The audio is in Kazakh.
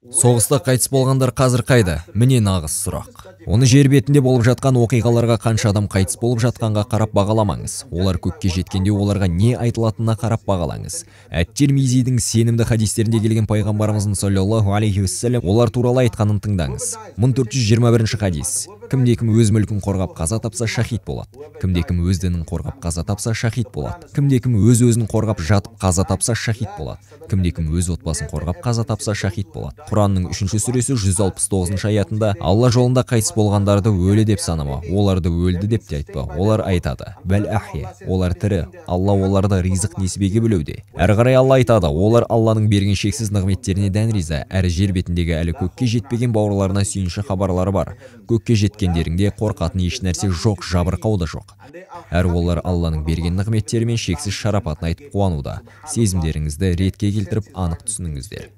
Соғыста қайтыс болғандар қазір қайда? Міне нағыз сұрақ. Оны жер бетінде болып жатқан оқиғаларға қанша адам қайтыс болып жатқанға қарап бағаламаңыз. Олар көкке жеткенде оларға не айтылатынына қарап бағалаңыз. Әт-Тирмизидің сенімді хадистерінде келген пайғамбарымыздың саллаллаху алейхи уассалам олар туралы айтқанын тыңдаңыз. 1421 хадис. Кімде-кім өз мүлкін қорғап қаза тапса шахид болады. Кімде-кім өз дінін қорғап қаза тапса шахид болады. Кімде-кім өз өзін қорғап жатып қаза тапса шахид болады. Кімде-кім өз отбасын қорғап қаза тапса шахид болады. Құранның 3 сүресі 169 аятында Алла жолында қайтыс болғандарды өлі деп санама, оларды өлді деп те айтпа. Олар айтады: бәл ахия, олар тірі, Алла оларды ризық несібеге бөлеуде. Әрі қарай Алла айтады: олар Алланың берген шексіз нығметтеріне дән риза, әрі жер бетіндегі әлі көкке жетпеген бауырларына сүйінші хабарлары бар. Көкке жеткендеріңде қорқатын еш нәрсе жоқ, жабырқау да жоқ. Әрі олар Алланың берген нығметтері мен шексіз шарапатын айтып қуануда. Сезімдеріңізді ретке келтіріп, анық түсініңіздер.